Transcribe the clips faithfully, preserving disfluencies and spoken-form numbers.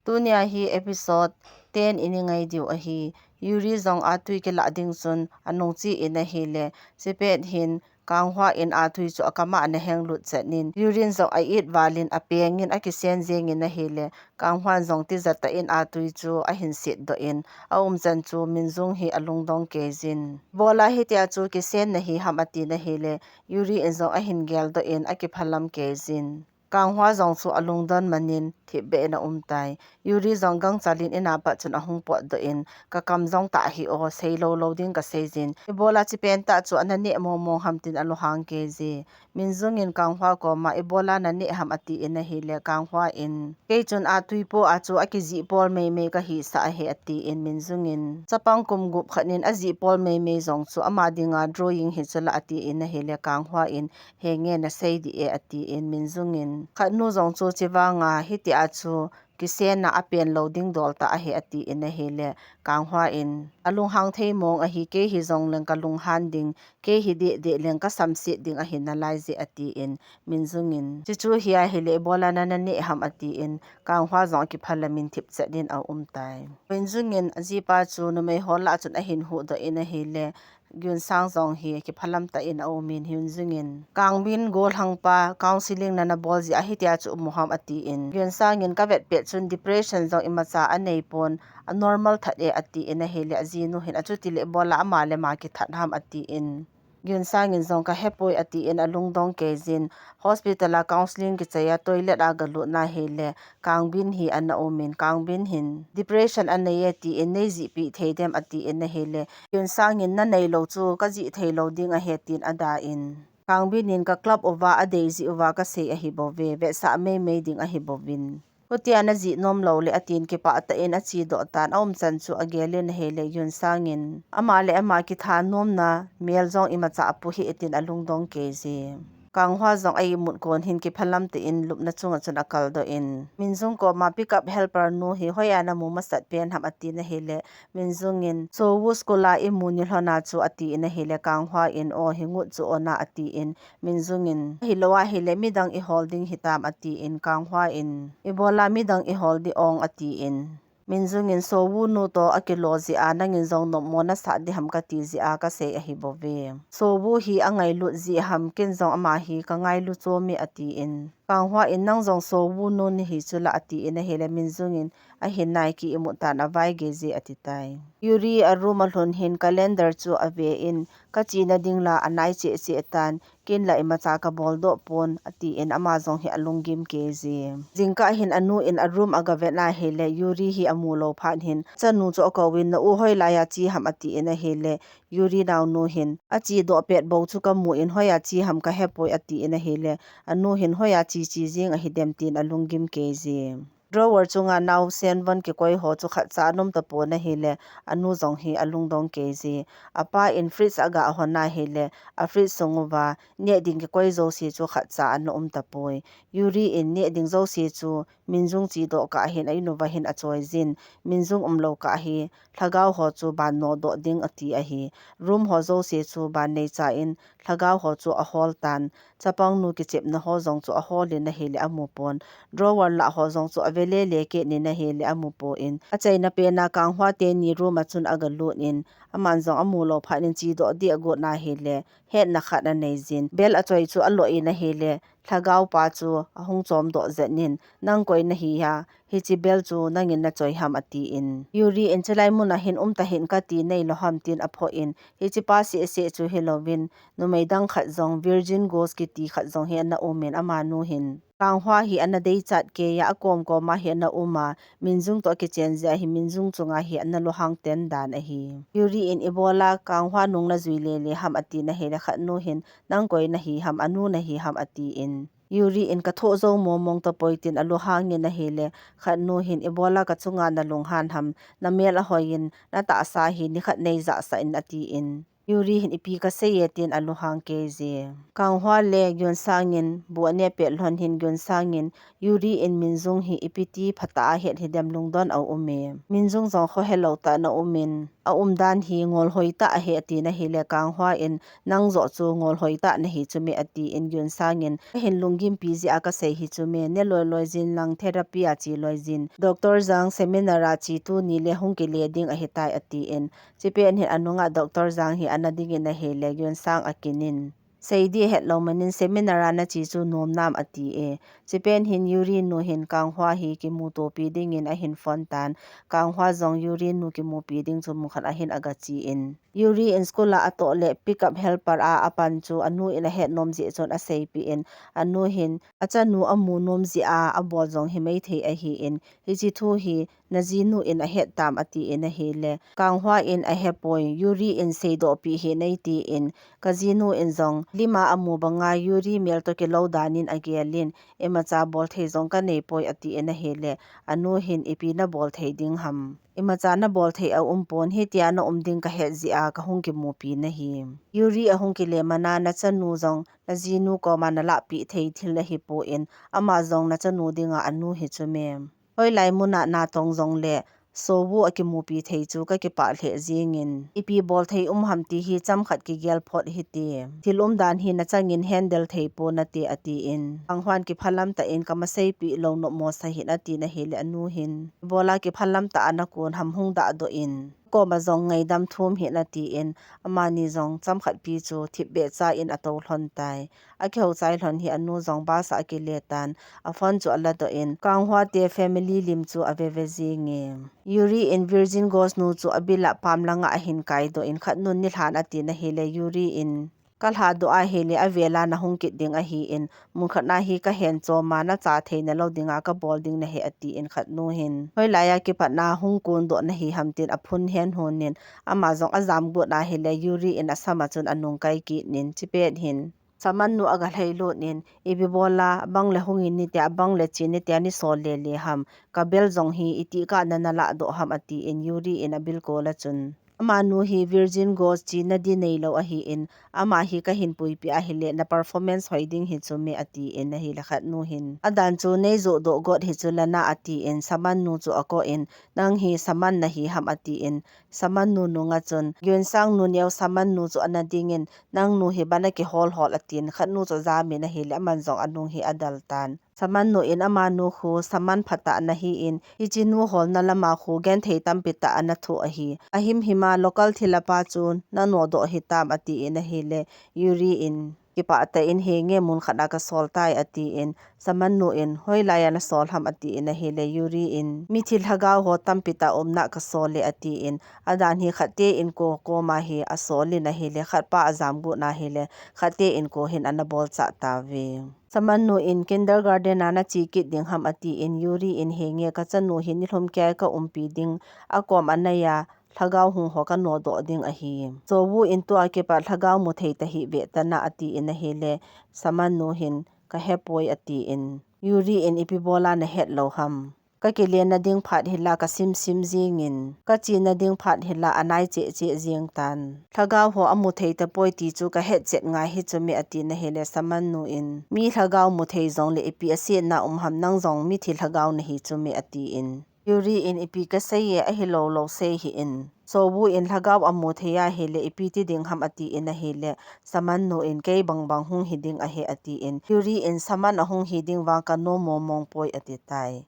Tunia hi episode ten i ngai diu ahi. Yuri jong atui kilah ding chun anung che in ahile, chipet hin Kang Hwa in atui chu akam a ana henglut chet in, Yuri in jong a-it val in apeng in akisen jeng in ahile, Kang Hwa in jong tijat tah in atui chu ahin sit doh in, aumchan chu Min Jung hi alungdong kei jin. Ibola hitia chu kisen nahi ham ati in ahile, Yuri in jong ahin geldoh in akiphalam kei jin. Kang Hwa jong chu alungdon man in thipbeh in aum tai. Yuri jong gangchal in in a pat chun ahung potdoh in, ka kam jong tah hi o, sei lou lou ding kasei jin. Ibola chipet tah chu ana neh mong mong ham tin alunghang kei ji. Min Jung in Kang Hwa koma ibola naneh ham ati in ahile, Kang Hwa in, kei chun atui po a chu akijih pol mei mei kahisah ahi ati in, Min Jung in, chapang kum gup khat in ajih pol mei mei jong chu ama dinga drawing hi chu la ati in ahile, Kang Hwa in, he nge nasei dih e ati in, Min Jung in, khat nu jong chu chivang a hitia chu kisen a apen lou ding dol tah ahi ati in ahile, Kang Hwa in, alunghang thei mong ahi, kei hi jong leng kalunghan ding, kei hi deh deh leng kasamset ding ahi nalai je ati in, Min Jung in, chuchu hi ahile ibola nana neh ham ati in, Kang Hwa jong akiphalam in thip chet in aum tai. Min Jung in ajipa chu numei ho lah chun ahin huhdoh in ahile, Geun Sang jong hi kiphalam tah in aum in, Hyun Jung in, Kang Bin gollhang pa counseling nana bol jeh a hitia chu um u ham ati in, Geun Sang in, kavet pet chun depression jong imacha anei pon, a normal that e ati in ahile, ajinu hin, achuti le ibola ama le ama kithat ham ati in, Geun Sang in jong kahepoi ati in alungdong kei jin, hospital a counseling kichai a toilet a galut in ahile, Kang Bin hi ana um in, Kang Bin hin depression anei e ati in, nei jihpeh thei dem ati in ahile, Geun Sang in, nanei lou chu kajih thei lou ding ahi tin ada in, Kang Bin in, ka club uva adei jeh uva kasei ahi bouve, vetsah mei mei ding ahi bouvin, hutia najih nom lou le atin kipah tah in achedoh tan, aumchan chu agel in ahile, Geun Sang in, ama le ama kitha nomna mel jong imacha apu hih e tin alungdong kei ji. Kang Hwa jong a-imut kon hin kiphalam tah in lupna chunga chun akaldoh in, Min Jung koma, pickup helper nu hi hoiya namu masat pen ham ati in ahile, Min Jung in, Seo Woo school a imu nilhon a chu ati in ahile, Kang Hwa in, o, hi ngut chu ona ati in, Min Jung in, ahilou ahile midang ihol ding hitam ati in, Kang Hwa in, ibola midang ihol ding ong ati in, Min Jung in, Seo Woo nu toh akilo jeh a nangin jong nopmo nasah ding ham kati jeh a kasei ahi bouve. Seo Woo hi angailut jeh ham, ken jong ama hi kangailu chom e ati in, Kang Hwa in, nang jong Seo Woo nu nahi chu la ati in ahile, Min Jung in, ahin nai, ki-imut tan, avaigei je ati tai. Yuri a room alhun hin calendar chu ave in, kachena ding la anai cheh cheh tan, ken la imacha kabol doh pon ati in, ama jong hi alunggim kei ji. Jingkah hin anu in a room agavet in ahile, Yuri hi amu lou phat hin, chanu chu akouvin, na u hoilai a che ham ati in ahile, Yuri naonu hin, achedoh pet bou chu kamu in, hoiya che ham kahepoi ati in ahile, anu hin, hoiya che che jing ahi dem tin alunggim kei ji. Drawer chunga nao senvon kikoi ho chu khatcha ana um tapon ahile, anu jong hi alungdong kei ji. Apa in fridge aga hon ahile, a fridge sung uva neh ding kikoi jouse chu khatcha ana um tapoi. Yuri in neh ding jouse chu Min Jung chedoh kah hin a-in uva hin achoi jin, Min Jung umlou kah hi lhagao ho chu ban nodoh ding ati ahi. Room ho jouse chu ban neicha in lhagao ho chu ahol tan. Chapang nu kichepna ho jong chu ahol in ahile amu pon. Drawer lah ho jong chu ave lele kit in ahile amu pon. Achaina pen a Kang Hwa teni room a chun agalut in, aman jong amu lou phat in chedoh ding agot in ahile, hetna khat anei jin. Bell achoi chu alo in ahile, lhagao pa chu ahung chomdoh jeng in, nang koi nahi ham, hiche bell chu nangin nachoi ham ati in. Yuri in, chulai mun a hin um tahih in kati nailou ham tin aphoh in, hiche pa seh seh chu hilouvin, numei dang khat jong, virgin ghost kiti khat jong hi ana um in, amanu hin Kang Hwa hi ana deichat kei a, akom kom a hi ana um a, Min Jung toh akichen jeh a hi Min Jung chunga hi ana lunghang ten dan ahi. Yuri in, ibola Kang Hwa nung najui lele ham ati in ahile, khat nu hin, nang koi nahi ham, anu nahi ham ati in. Yuri in, kathoh jou mong mong tapoi tin alunghang in ahile, khat nu hin, ibola kachunga nalunghan ham, namel ahoi in, natahsa hi nikhat neijahsah in ati in. Yuri hin ipi kasei e tin alunghang kei jin. Kang Hwa le Geun Sang in bu aneh pet lhon hin Geun Sang in Yuri in Min Jung hi ipi ti phatah a ahet hidem lungdon a um e. Min Jung jong khohelou tah in aum in aumdan hi ngolhoi tah ahi atin ahile Kang Hwa in nang joh chu ngolhoi tah nahi chu me atin Geun Sang in ahin lunggimpi jeh a kasei hi chu me ne loi loi jin lang therapy a che loi jin. Doctor Jang seminar a che tuni le hung kile ding ahitai atin Chipet hin anunga Doctor Jang hi ana dingin ahile Geun Sang akin in. Sei ding hetlou manin seminar a nache chu nom nam ati e. Chipet hin Yuri nu hin Kang Hwa hi kimutopi dingin ahin phone tan. Kang Hwa jong Yuri nu kimupi ding chu mun khat ahin aga che in. Yuri in school a atoh le pickup helper a apan chu anu in ahet nom jeh chun aseipeh in. Anu hin achanu amu nom jeh a abol jong himai thei ahin. Hiche thu hi najinu in ahet tam atin ahile. Kang Hwa in ahepoi, Yuri in seidoh pi hih in tin, kajinu in jong, lim a amu banga Yuri mel toh kilou dan in agel in, imacha bol thei jong kanei poi atin ahile. Anu hin ipi nabol thei ding ham. Imacha nabol thei aum pon hitia naum ding kahet jeh a kahung kimupi nahi. Yuri ahung kile mana nachanu jong, najinu koma nalahpeh thei thil ahipon, ama jong nachanu dinga anu hi chu me. Hoilai mun a natong jong le, Seo Woo akimupi thei chu kakipah lheh jingin. Ipi bol thei um ham ti hi chomkhat kigel phot hite. Thil umdan hi nachangin handle thei pon nate atin. Kang Hwan kiphalam tah in kamasei pi lou nom mo sa hin atin ahile anu hin. Ibola kiphalam tah a nakon ham hung dahdoh in. Koma jong ngaidam thum hin atin. Amani jong chomkhat pi chu thipbeh cha in atou lhon tai. Akihou chai lhon hi anu jong bus a akile tan, aphone chu aladoh in, Kang Hwa te family lim chu aveve jinge. Yuri in Virgin Ghost nu chu abil a pam langa ahin kaidoh in, khat nun nilhan atin ahile Yuri in, kalhadoh ahile avel a nahung kit ding ahin, mun khat na hi kahen chom a nacha thei nalou dinga kabol ding nahi atin khat nu hin. Hoilai a kipat na hung kondoh nahi ham tin aphun hen hon in, ama jong ajam got ahile Yuri in asam a chun anung kai kit in, chipet hin. Saman nu aga lhailut in, ipi bola, abang le hung in nitia, abang le che nitia, nisol lele ham. Ka bel jong hi, iti kana nalahdoh ham, atin Yuri in abil kol a chun. Amanu hi Virgin Ghost chena di neilou ahin, ama hi kahin puipi ahile, na performance hoi ding hi chu me atin ahile khat nu hin. Adan chu neijoh doh got hi chu lana atin, Saman nu chu akoh in, nang hi Saman nahi ham atin, Saman nu nunga chun, Geun Sang nu neo Saman nu chu ana dingin, nang nu hi bana kihol hol atin, khat nu chu ajamin ahile, aman jong anung hi adal tan. Saman nu in amanu khu, Saman phatah nahin, hiche nu holna lama khu, genthei tampi tah ana thoh ahi. Ahimhim a, local thilha pa chu, nanodoh hitam atin ahile, Yuri in, kipah tah in henge mun khat a kasol tai atin, Saman nu in, hoilai a nasol ham atin ahile, Yuri in, mithi lhagao ho tampi tah umna kasol e atin, adan hi khat te in ko koma hi asol in ahile, khat pa ajam got ahile, khat te in ko hin ana bolchah tauve. Saman nu in kindergarten a nache kit ding ham atin, Yuri in henge kachanu hi nilhum kia kaumpi ding, akom a neiya, lhagao hung ho kanodoh ding ahi. Seo Woo in tua kipat lhagao mu thei tahih ve tana atin ahile, Saman nu hin kahepoi atin. Yuri in ipi bola nahet lou ham. Kakile na ding phat hila kasim sim jingin. Kache na ding phat hila anai cheh cheh jing tan. Lhagao ho amu thei tapoi ti chu kahet chet ngai hi chu me atin ahile Saman nu in. Mi lhagao mu thei jongle ipi asetna um ham nang jong mithi lhagao nahi chu me atin. Yuri in ipi kasei e ahilou lou sei hih in. Seo Woo in lhagao amu thei ahile ipi ti ding ham atin ahile. Saman nu in kei bang bang hung hi ding ahi atin. Yuri in Saman ahung hi ding vang kanom mong mong poi ati tai.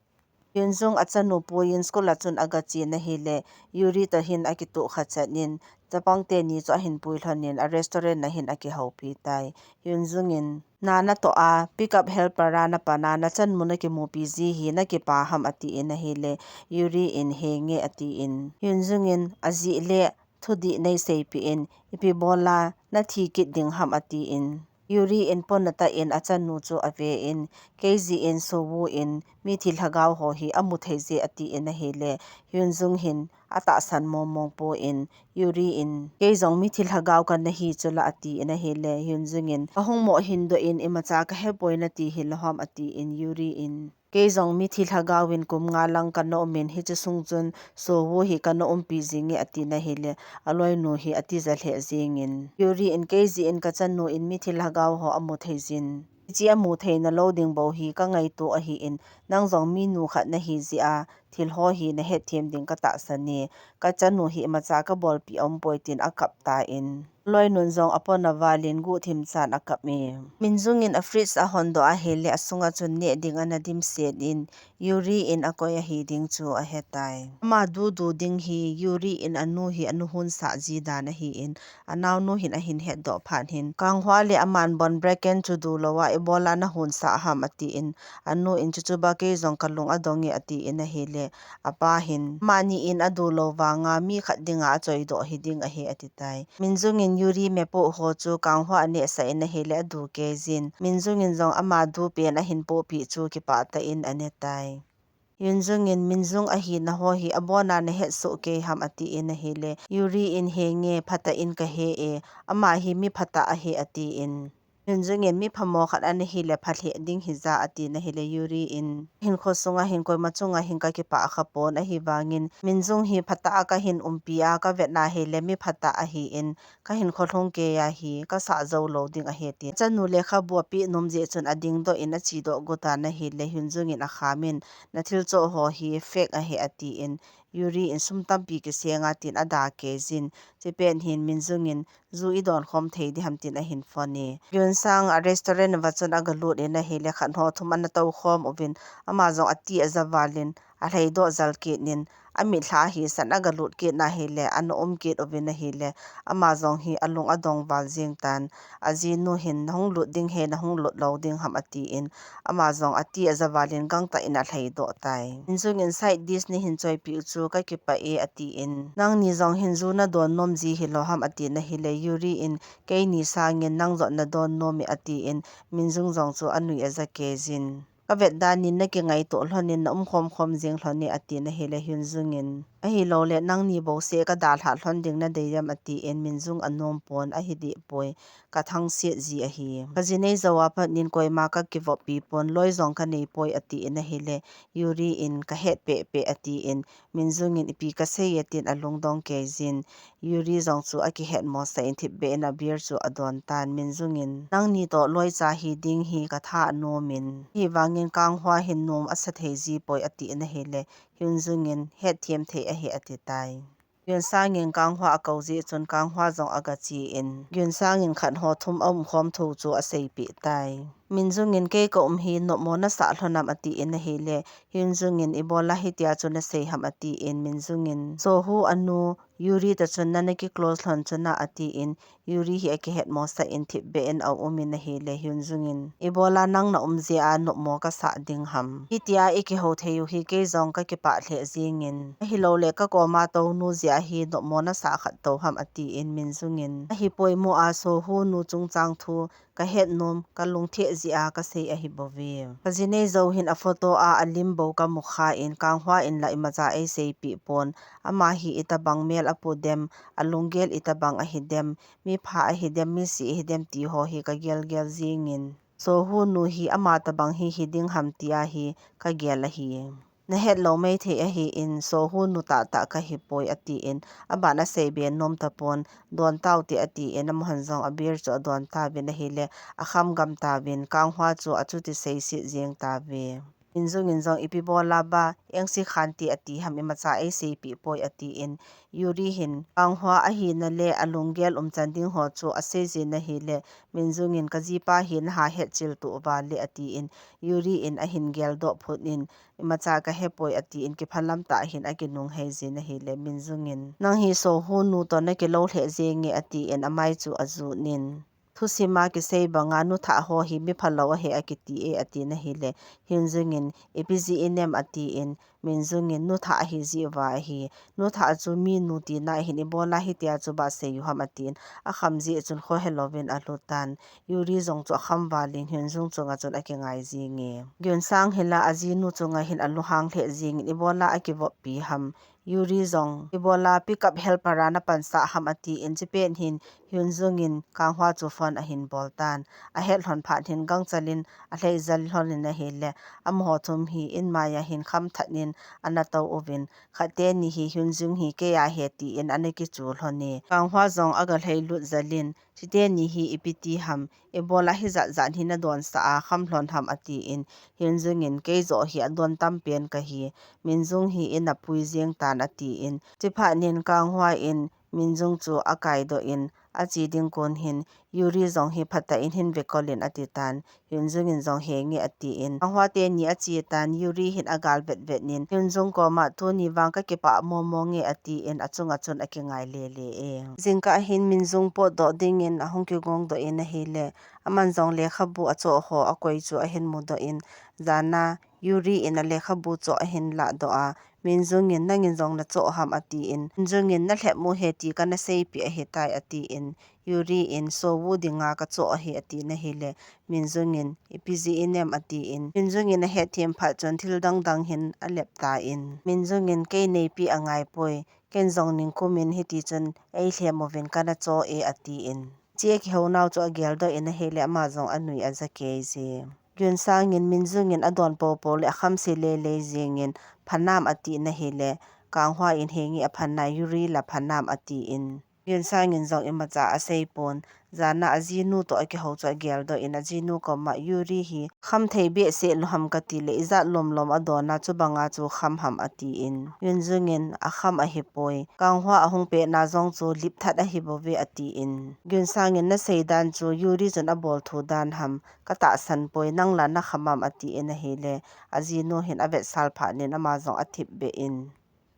Hyun Jung achanu puiyin school a chun aga chen ahile. Yuri toh hin akitoh kha chet in. Chapang teni chu ahin pui lhon in a restaurant a hin akihoupi tai. Hyun Jung in. Na natoh a, pickup helper a napan a, nachanu nakimupi ji hi, nakipa ham atin ahile, Yuri in henge atin. Hyun Jung in, ajeh le, thudih neiseipeh in, ipi bola, nathi kit ding ham atin. Yuri in pona tah in achanu chu ave in, kei jeh in Seo Woo in, mithi lhagao ho hi amu thei je atin ahile, Hyun Jung hin atahsan mong mong poi. Yuri in, kei jong mithi lhagao kana hi chula atin ahile, Hyun Jung in, ka hung mo hin doh in imacha ka hepoi nati hilou ham atin, Yuri in, kei jong mithi lhagao in kum nga lang kana um in hiche sung chun Seo Woo hi kana umpi jinge atin ahile, aloinu hi atija lheh jingin, Yuri in, kei jeh in ka chanu in mithi lhagao ho amu thei jin. Hiche amu theina lou ding bou hi ka ngaito ahin, nang jong minu khat nahi jeh a, thil ho hi nahet them ding ka tahsan e, ka chanu hi imacha ka bolpi aum poi tin akap tan. Loinun jong apona valin guhthim chan akap e. Min Jung in a fridge ahon doh ahile asunga chun neh ding ana dimset in, Yuri in akoi ahi ding chu ahetai. Ama dudu ding hi Yuri in anu hi ana hunsah ji dan ahin, anaonu hin ahin hetdoh phat hin, Kang Hwa le aman bon Bracken chu dulou a ibola na hunsah ham atin, anu in, chuchu ba kei jong ka lung adong e atin ahile, apa hin, amani in adulou vanga mi khat dinga achoidoh hiding ahi atitai. Min Jung in Yuri mepoh ho chu Kang Hwa anehsah in ahile adu kei jin, Min Jung in jong ama du pen ahin pohpeh chu kipah tah in anetai. Hyun Jung in, Min Jung ahina ho hi abona nahet soh kei ham atin ahile, Yuri in, henge, phatah in ka he e, ama hi mi phatah ahi atin. Hyun Jung in, mi phamo khat ana hile phalheh ding hija atin ahile, Yuri in, hinkho sunga hin koima chunga hin ka kipah kha pon, ahivangin Min Jung hi phatah a ka hin umpi a ka vet na hile mi phatah ahin, ka hinkho lhung kei a hi ka sah jou lou ding ahi tin. Chanu lekhabu apeh nom jeh chun adingdoh in achedoh got tan ahile, Hyun Jung in akhamin, na thil choh ho hi fake ahi atin, Yuri in sum tampi kisenga tin ada kei jin, chupet hin Min Jung in, ju idon khom thei diham tin ahin phone e. Geun Sang a restaurant uva chun agalut in ahile khat hou thum ana tou khom uvin, ama jong ati aja valin, alhaidoh jal kit in, amitlha hi san agalut kit na hile, ana um kit uvin ahile, ama jong hi alung adong val jing tan, ajinu hin, nahung lut ding he, nahung lut lou ding ham atin, ama jong ati aja valin gangtah in alhaidoh tai. Min Jung in side dish nahin choipeh u chu ka kipah e atin, nangni jong hin ju nadon nom ji hilou ham atin ahile, Yuri in, keini sangin nang jong nadon nom e atin, Min Jung jong chu anui aja kei jin. Ka vet dan in nakingaito lhon in na um khom khom jing lhon e atin ahile, Hyun Jung in, ahilou le nangni bouseh ka dalha lhon ding nadei em atin, Min Jung anom pon, ahi deh poi, ka thangset ji ahi. Ka ji nei jou a pat in koima ka kivoppi pon, loi jong ka nei poi atin ahile, Yuri in, ka het peh peh atin, Min Jung in, ipi ka sei e tin alungdong kei jin, Yuri jong chu akihet mosah in thipbeh in a beer chu adon tan, Min Jung in, nangni toh loicha hiding hi ka tha anom in, hivangin Kang Hwa hin nom asa thei ji poi atin ahile, Hyun Jung in, het them thei ahi ati tai. Geun Sang in Kang Hwa akou jeh chun Kang Hwa jong aga che in, Geun Sang in khat hou thum aum khom thu chu aseipeh tai. Min Jung in, kei ka um hi nopmo nasah lhon am atin ahile, Hyun Jung in, ibola hitia chu nasei ham atin, Min Jung in, Seo Woo anu Yuri toh chun nana kiclose lhon chu na atin, Yuri hi akihet mosah in thipbeh in aum in ahile, Hyun Jung in, ibola nang na um jeh a nopmo kasah ding ham. Hitia ikihou thei u hi kei jong ka kipah lheh jingin, ahilou le ka koma tounu jeh a hi nopmo nasah khat tou ham atin, Min Jung in, ahi poimo a Seo Woo nu chungchang thu ka het nom, ka lungthim jeh a ka sei ahi bouve. Ka ji nei jou hin a photo a alim bou ka mukha in, Kang Hwa in la imacha eiseipeh pon, ama hi itobang mel apu dem, alunggel itobang ahi dem, mipha ahi dem, misih ahi dem ti ho hi ka gel gel jingin, Seo Woo nu hi ama tobang hi hiding ham tia hi ka gel ahi. Na het lou maithei ahin, Seo Woo nu tahtah ka hi poi atin, aban asei be nom tapon, don taute atin, amahon jong a beer chu adon tauvin ahile, akham gam tauvin, Kang Hwa chu achuti seiset jeng tauve. Min Jung in jong ipi bola ba, engse khante ati ham imacha eiseipeh poi atin, Yuri hin, Kang Hwa ahina le alunggel umchan ding ho chu asei jin ahile, Min Jung in ka jipa hi naha hetchil tuh uva le atin, Yuri in ahin geldoh phut in, imacha ka hepoi atin, kiphalam tah hin akinung hei jin ahile, Min Jung in, nang hi Seo Woo nu toh nakilou lheh jenge atin, amai chu ajut in, thusim a kisei banga nu thah ho hi mi phalou ahi akiti e atin ahile, Hyun Jung in, ipi jeh inem atin, Minjung in, "Nu thah ahi jeh uva ahi. Nu thah chu mi nu tina ahin, ibola hitia chu ba sei u ham?" atin, akham jeh chun khohelouvin alhu tan. Yuri jong chu akham valin Hyunjung chunga chun akingai jinge. Gyunsang hi la ajinu chunga hin alunghang lheh jingin, "Ibola akivoppi ham? Yuri jong ibola pickup helper a napansah ham?" atin, chipet hin Hyunjung in Kanghwa chu phone ahin bol tan. Ahet lhon phat hin gangchel in alhai jel lhon in ahile, amaho thum hi in maiya hin khamthat in ana tou uvin, khat teni hi Hyunjung hi keiya ahi tin ana kichu lhon e. Kanghwa jong aga lhailut jel in, "Chiteni hi ipi ti ham? Ibola hijat jat hi nadonsah a kham lhon ham?" atin, Hyunjung in, "Kei joh hi adon tam pen kahi, Minjung hi in apui jeng tan," atin, chiphat nin Kanghwa in Minjung chu akaidoh in, ache ding kon hin, "Yuri jong hi phatah in hin vekol in," ati tan. Hyunjung in jong, "Henge," atin, Kanghwa teni ache tan. Yuri hin agal vetvet nin, Hyunjung koma, "Tuni vang kakipah momo nge," atin, achunga chun akingai lele e. Jingkah hin Minjung potdoh dingin ahung kigongdoh in ahile, aman jong lekhabu achoh ho akoi chu ahin mudoh in, jana Yuri in alekhabu choh ahin lahdoh a, Minjung in, "Nangin jong nachoh ham?" atin, Minjung in, "Nalhep mu he ti kana seipeh ahitai," atin, Yuri in, "Sovu dinga kachoh ahi," atin ahile, Minjung in, "Ipi jeh inem?" atin, Minjung in ahetthem phat chun thil dangdang hin alep tan, Minjung in, "Kei neipeh angaipoi, ken jong ningkum in hiti chun eilhem uvin kana choh e," atin, hiche kihou nau chu ageldoh in ahile, ama jong anui aja kei je. Gyunsang in Minjung in adon popo le akham se lele jingin, "Phanam?" atin ahile, Kanghwa in, "Henge, aphanai, Yuri la phanam?" atin, Gyunsang in jong imacha aseipon, jana ajinu toh akihou chu ageldoh in, ajinu koma, "Yuri hi khamthei behseh lou ham kati le, ijat lomlom adon a, chubanga chu kham ham?" atin, Hyunjung in, "Akham ahipoi. Kanghwa ahung petna jong chu lipthat ahibouve," atin, Gyunsang in, "Nasei dan chu Yuri chun abol thu dan ham? Katahsan poi, nang la nakham am?" atin ahile, ajinu hin avetsah phat nin ama jong athip beh in,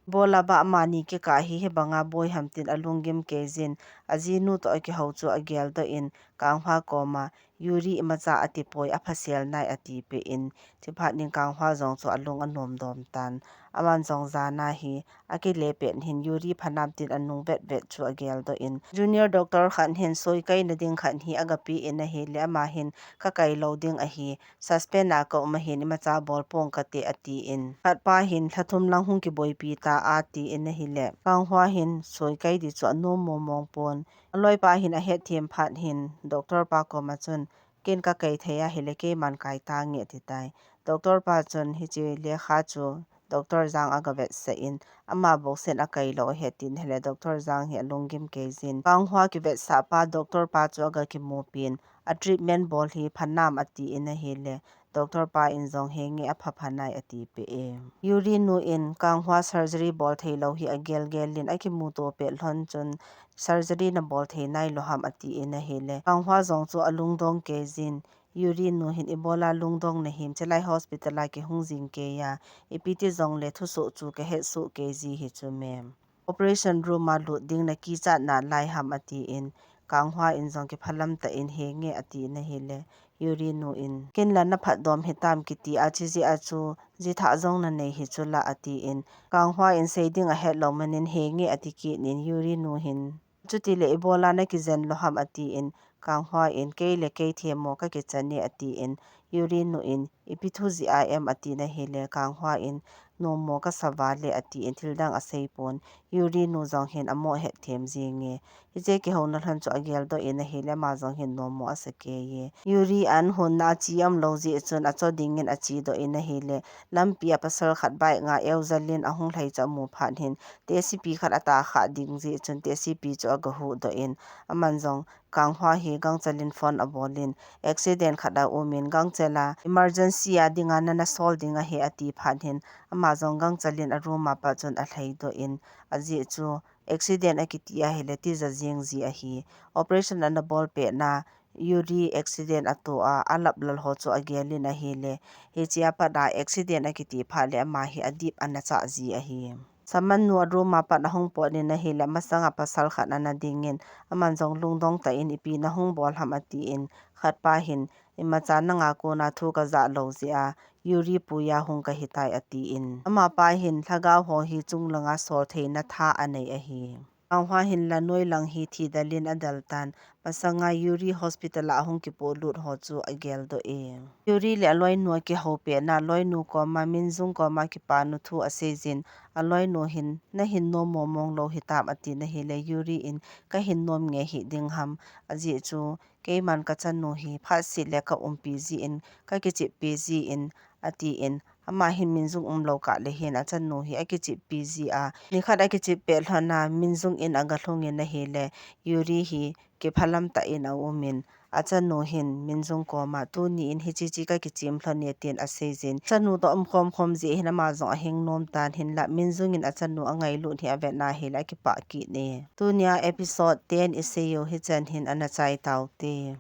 "Ibola ba amani kikah hi hibanga boi ham?" tin alunggim kei jin, ajinu toh akihou chu ageldoh in, Kanghwa koma, "Yuri imacha atipoi, aphasel nai," atipeh in, chuphat nin Kanghwa jong chu alung anom dom tan. Aman jong jana hi akile pet hin Yuri phanam tin anung vetvet chu ageldoh in, junior doctor khat hin soikaina ding khat hi agapeh in ahile, ama hin, "Kakai lou ding ahi, suspend a kaum ahin, imacha bol pong kate," atin, khatpa hin, "Lha thum lang hung kiboipi ta," atin ahile, Kanghwa hin soikai di chu anom momong pon. Aloipa hin ahetthem phat hin, doctor pa koma chun, "Ken kakai thei ahile, keiman kai tange," atitai. Doctor pa chun, "Hiche lekha chu Doctor Jang agavetsah in, ama bou sen akai lou ahi," atin ahile, Doctor Jang hi alunggim kei jin, Kanghwa kivetsah pa doctor pa chu agakimupin, "A treatment bol hi phanam?" atin ahile, doctor pa in jong, "Henge, apha phanai," atipeh e. Yuri nu in Kanghwa surgery bol thei lou hi agelgel in, akimuto pet lhon chun, "Surgery nabol thei nailou ham?" atin ahile, Kanghwa jong chu alungdong kei jin, Yuri nu hin, "Ibola lungdong nahim, chelai hospital a kihung jing keiya, ipi ti jongle thusoh chu kahetsoh kei ji hichu mem. Operation room a lut ding nakichat nalai ham?" atin, Kanghwa in jong kiphalam tah in, "Henge," atin ahile, Yuri nu in, "Ken la naphatdom hitam kiti a, chijeh a chu jithah jong nanei hichu la," atin, Kanghwa in sei ding ahet lou manin, "Henge," ati kit nin, Yuri nu hin, "Chuti le ibola nakijen lou ham?" atin, Kanghwa in, "Kei le kei themmo kakichan e," atin, Yuri nu in, "Ipi thu jeh a em?" atin ahile, Kanghwa in, "Nommo kasa vale," atin, thil dang aseipon, Yuri nu jong hin amo hetthem jinge. Hiche kihouna lhon chu ageldoh in ahile, ama jong hin nommo asa kei e. Yuri an honna ache umlou jeh chun acho dingin achedoh in ahile, lampi a pasal khat bike nga eujal in ahung lhai chu amu phat hin, tehsepi khat atahkhah ding jeh chun tehsepi chu agahuhdoh in, aman jong Kanghwa hi gangchel in phone abol in, "Accident khat aum in, gangchel a emergency a dinga nana sol ding ahi," ati phat hin, ama jong gangchel in a room a pat chun alhaidoh in, ajeh chu accident akiti ahile tija jeng ji ahi. Operation ana bol petna, Yuri accident atoh a, alap lal ho chu agel in ahile, hiche a pat a accident akiti phat le ama hi adip ana chah ji ahi. Shaman nu a room a pat ahung pot in ahile, masanga pasal khat ana dingin, aman jong lungdong tah in, "Ipi nahung bol ham?" atin, khatpa hin, imacha nanga kona thu kajah lou jeh a, Yuri puiya hung kahitai atin. Amapa hin lhagao ho hi chunglanga soltheina tha anei ahi. Ahua hin la noilang hi thidel in adel tan, masanga Yuri hospital a ahung kipolut ho chu ageldoh e. Yuri le aloinu akihoupi na, aloinu koma Minjung koma kipana thu aseijin, aloinu hin nahin nom momong lou hitam atina ahile Yuri in kahin nom nge hiding ham, ajeh chu keiman kachanu hi phatseh le kaumpi jin, kakicheppi jin, atin, ama hin Minjung umlou kah le hin achanu hi akicheppi jia, nikhat akichep pet lhon a Minjung in agalhung in ahile, Yuri hi kiphalam tah in aumin, achanu hin Minjung koma tuni in hiche che kakichem lhon e tin aseijin, chanu toh umkhom khom jeh hin ama jong ahing nom tan hinla, Minjung in achanu angailut hi avet na ahile akipah kit e. Tunia episode ten isei u hichan hin ana chai taute.